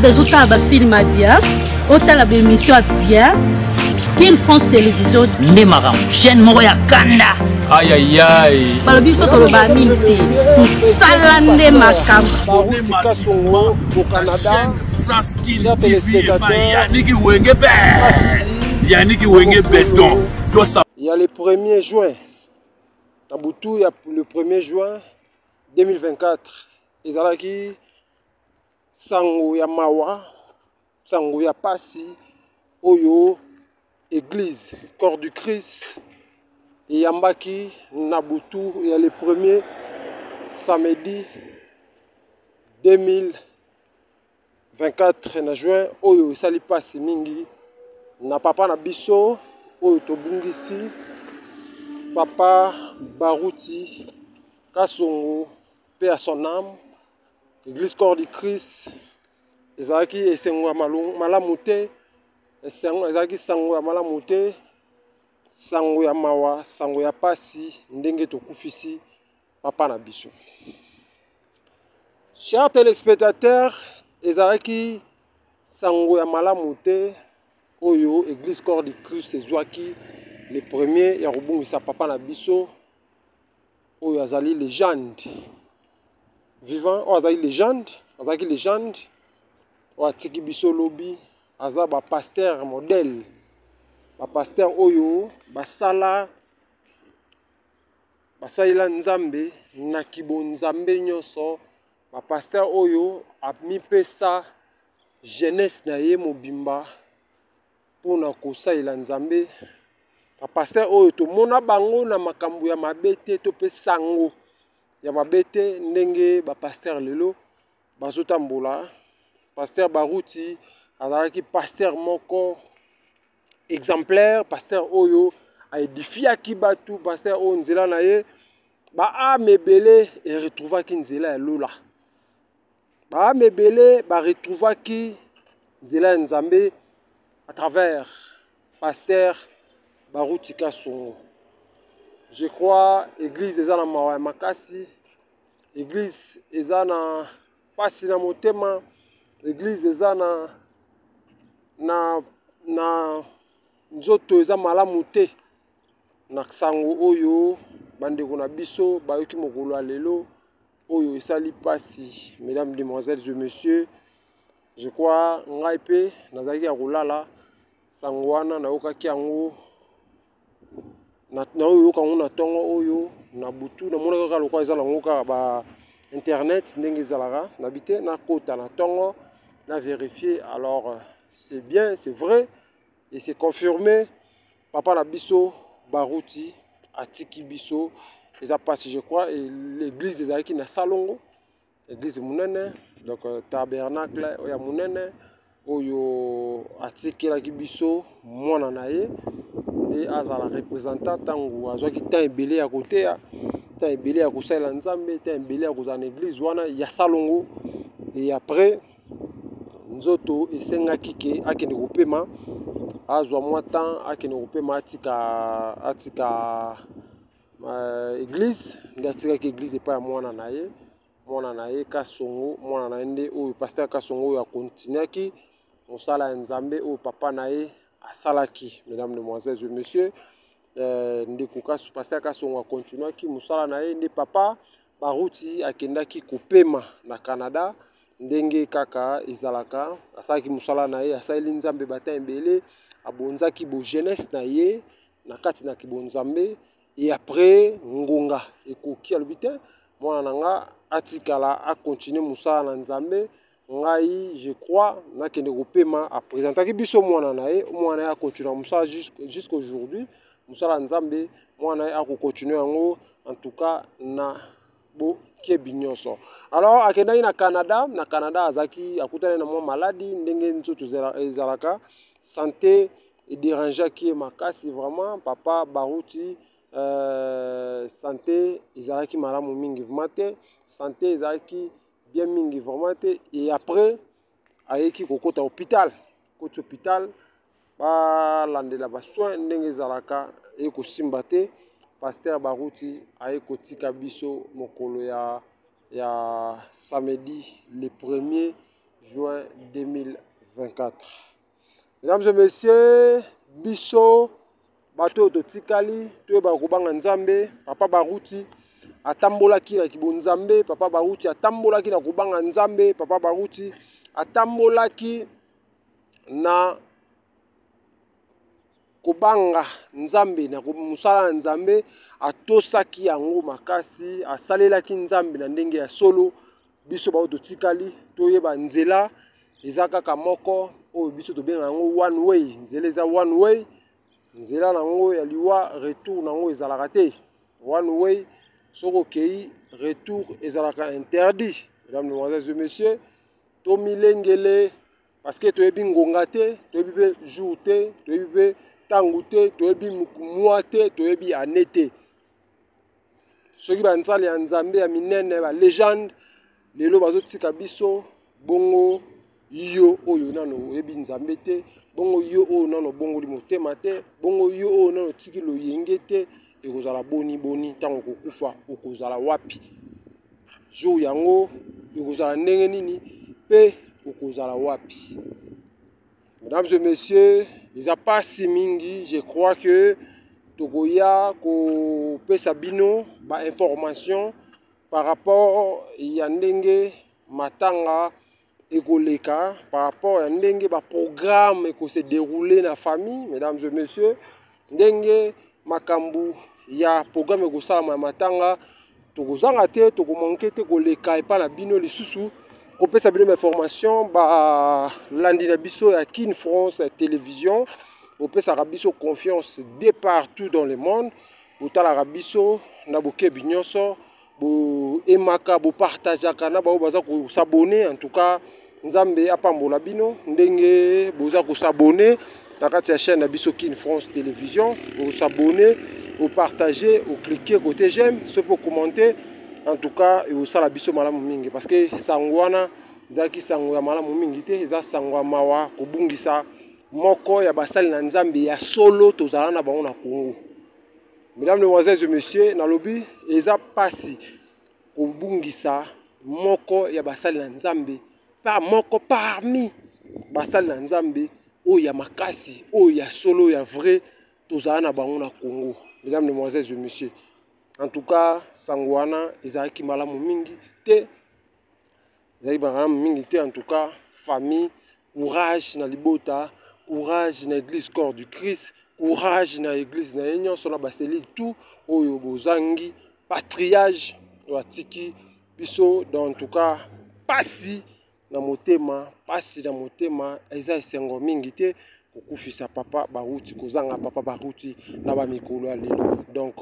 besoin otala bafilme ya bien, otala baémission ya bien, Kin France Télévision nde makambo, chaîne moko ya kanda. Ayayay, balobi biso toloba mingi te, mosala nde makambo. Au Canada, France Kin TV, Yannick Wenge be Yannick Wenge béton. Il y a le 1er juin, na butu ya le 1er juin 2024, ezalaki sango ya mawa, sango ya pasi oyo église Corps du Christ eyambaki na butu ya le premier samedi 2024 na juin. Oyo esali pasi mingi na papa na biso oyo tobungisi, papa Baruti Kasongo, paix à son âme. Église Corps du Christ ezalaki esengo ya malamu te, ezalaki sango ya malamu te, sango ya mawa, sango ya pasi, ndenge tokufisi papa na biso. Chers téléspectateurs, ezalaki sango ya malamu te oyo église Corps du Christ ezwaki le premier ya kobungisa papa na biso oyo azali légende vivant, oyo azali légende, azalaki légende oyo atiki biso lobi. Aza bapasteur modèle, bapasteur oyo basala, basalela Nzambe na kibonzambe nyonso, bapasteur oyo amipesa jeunesse na ye mobimba mpona kosalela Nzambe, bapasteur oyo tomona bango na makambo ya mabe te to mpe sango ya mabe te ndenge bapasteur lelo bazotambola. Pasteur Baruti azalaki pasteur moko exemplaire, pasteur oyo aedifiaki bato, pasteur oyo nzela na ye baame ebele eretrouvaki nzela ya lola, baame ebele baretrouvaki nzela ya Nzambe à travers pasteur Baruti Kasongo. Je crois église eza na mawa ya makasi, église eza na pasi na motema, église eza na nzoto eza malamu te na sango oyo bandeko na biso bayoki mokolo ya lelo oyo esali pasi. Mesdames, demoiselles et messieurs, je crois ngai mpe nazalaki ya kolala, sango wana nayokaki yango, nayoyoka yango na ntongo oyo na butu, namonaki kaka lokola eza nango kaka ba internet ndenge ezalaka, nabi te nakota na ntongo na vérifier. Alors c'est bien, c'est vrai et c'est confirmé, papa na biso Baruti atiki biso, eza pasi. Je crois l'église ezalaki na Salongo, église monene, donc tabernacle oyo ya monene oyo atikelaki biso mwana na ye nde azala représentant. Ntango azwaki temps ebele ya koteya, temps ebele ya kosalela Nzambe, temps ebele ya kozala na église wana ya Salongo, et après nzoto esengaki ke akende kopema, azwa mwa temps akende kopema, atika église. Nde atikaki église epai ya mwana na ye, mwana na ye Kasongo, mwana na ye nde oyo pasteur Kasongo oyo akontinuaki mosala ya Nzambe oyo papa na ye asalaki. Mesdames, demoiselles et messieurs, ndeko pasteur Kasongo akontinuaki mosala na ye, nde papa Baruti akendaki kopema na Canada ndenge kaka ezalaka. Asalaki mosala na ye, asaleli Nzambe bata ebele, abonzaki bo jeunesse na ye na kati na kibonzambe, et après ngonga ekoki, alobi te mwana na nga atikala akontinue mosala na Nzambe, ngai je crois nakende kopema. Apresentaki biso mwana na ye, mwana ye akontinue mosala jusqu'aujourd'hui, mosala ya Nzambe mwana ye akokontinue yango, en tout cas na bokebi nyonso. Alors akendaki na Canada, na Canada azalaki, akutani na mwa maladi ndenge nzoto ezalaka, santé edérangeaki ye makasi vraiment. Papa Baruti, santé ezalaki malamu mingi vraiment te, santé ezalaki bien mingi vraiment te, et après ayeki kokota hôpital, koti hôpital, balandela basoin ndenge ezalaka, eye kosimba te. Pasteur Baruti aye kotika biso mokolo ya samedi le premier juin 2024. Mesdames et messieurs, biso bato oyo totikali toyebaka kobanga Nzambe. Papa Baruti atambolaki na kibonzambe, Papa Baruti atambolaki na kobanga Nzambe, Papa Baruti atambolaki na kobanga Nzambe na mosala ya Nzambe, atosaki yango makasi, asalelaki Nzambe na ndenge ya solo. Biso baoyo totikali toyeba nzela eza kaka moko oyo biso tobenga yango one way. Nzela eza one way, nzela nango ya liwa retour nango ezalaka te. One way, soki okei retour ezalaka interdit. Mesdames, mesdemoiselles et messieurs, tomilengele parce que toyebi ngonga te, toyebi mpe jour te, toyebi mpe ntango te, toyebi mois te, toyebi année te. Soki banzala ya Nzambe ya minene, ba legende lelo bazotika biso, bongo yo oyo nano oyebi Nzambe te, bongo yo oyo nano obongoli motema te, bongo yo oyo nano otiki loyenge te, ekozala boni boni ntango okokufa, okozala wapi? Jour yango ekozala ndenge nini mpe okozala wapi? Mesdames et messieurs, eza pasi mingi. Je crois que tokoya kopesa bino ba information par rapport ya ndenge matanga ekoleka, par rapport ya ndenge ba programme ekose dérouler na famille. Mesdames et messieurs, ndenge makambo ya programme ekosalama ya matanga, tokozanga te, tokomanke te koleka epai na bino lisusu kopesa bino ba information. Balandi na biso ya Kin France Télévision, bopesaka biso confiance de partout dans le monde, botalaka biso na bokebi nyonso, boaimaka, bopartageaka na baoyo baza kos'abonner. En tout cas, Nzambe apambola bino ndenge boza kos'abonner na kati ya chaîne na biso Kin France Télévision. Os'abonner, opartager, ocliquer côté j'aime, soki ocommenter, en tout cas ekosala biso malamu mingi, parce que sango wana ezalaki sango ya malamu mingi te. Eza sango ya mawa kobungisa moko ya basali na Nzambe ya solo tozala na bango na Congo. Mesdames, mesdemoiselles et messieurs, nalobi eza pasi kobungisa moko ya basali na Nzambe, pa moko parmi basali na Nzambe oyo ya makasi, oyo ya solo, ya vrai tozala na bango na Congo. Mesdames, mesdemoiselles et messieurs, en tout cas sango wana ezalaki malamu mingi te, ezalaki malamu mingi te. En tout cas, famille, courage na libota, courage na église Corps du Christ, courage na église na ye nyonso, na baselile tout oyo bozangi patriarche oyo atiki biso. Donc en tout cas pasi na motema, pasi na motema. Eza esengo mingi te kokufisa Papa Baruti, kozanga Papa Baruti na bamikolo ya lelo. Donc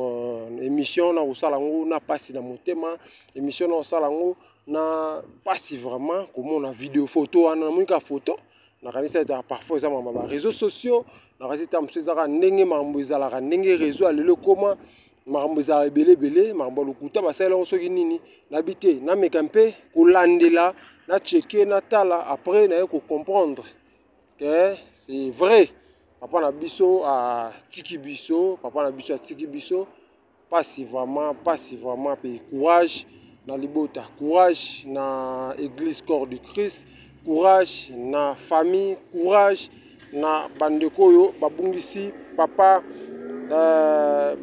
émission na kosala yango na pasi na motema, émission na kosala yango na pasi vraiment. Komona video, photo wana, namoni kaka photo, nakanisi ete parfois eza makambo ya baréseaux sociaux, nakanisi ta mosusu ezaka ndenge makambo ezalaka, ndenge réseau ya lelo ekóma, makambo ezalaka ebele ebele, makambo ya lokuta basalela yango soki nini, nayebi te. Nameka mpe kolandela, nachecker, natala, après naye kocomprendre que c'est vrai, papa na biso atiki biso, papa na biso atiki biso. Pasi vraiment, pasi vraiment. Mpe courage na libota, courage na église Corps du Christ, courage na famille, courage na bandeko oyo babungisi Papa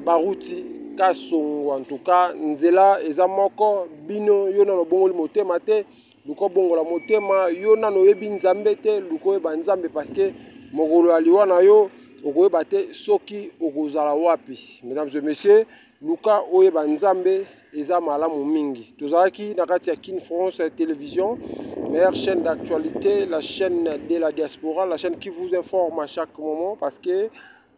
Baruti Kasongo. En tout cas nzela eza moko. Bino, yo nano obongoli motema te, luka obongola motema. Yo nano oyebi Nzambe te, luka oyeba Nzambe, parce que mokolo ya liwa na yo okoyeba te soki okozala wapi. Mesdames et messieurs, luka oyeba Nzambe, eza malamu mingi. Tozalaki na kati ya Kin France Télévision, meilleure chaîne d'actualité, la chaîne de la diaspora, la chaîne qui vous informe à chaque moment, parce que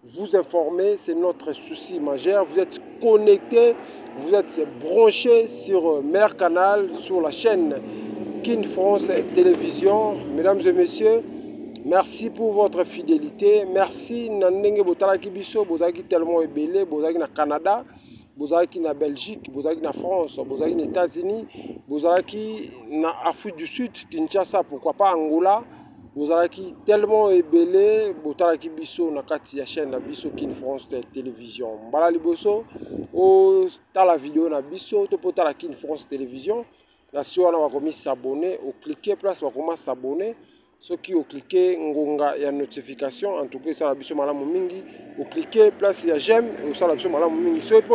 vous informer, c'est notre souci majeur. Vous êtes connectés, vous êtes branchés sur meilleur canal, sur la chaîne Kin France Télévision. Mesdames et messieurs, merci pour votre fidélité. Merci na ndenge botalaki biso, bozalaki tellement ebele, bozalaki na Canada, bozalaki na Belgique, bozalaki na France, bozalaki na États-Unis, bozalaki na Afrique du Sud, Kinshasa, pourquoi pas Angola. Bozalaki tellement ebele, botalaki biso na kati ya chaîne na biso Kin France Télévision. Mbala liboso otala video na biso to mpo otala Kin France Télévision. Na si wana bakomi s'abonner, oclique place bakoma s'abonner. Soki oclique ngonga ya notification, en tout cas esala biso malamu mingi. Oclique place ya j'aime, osala biso malamu mingi. Soki mpe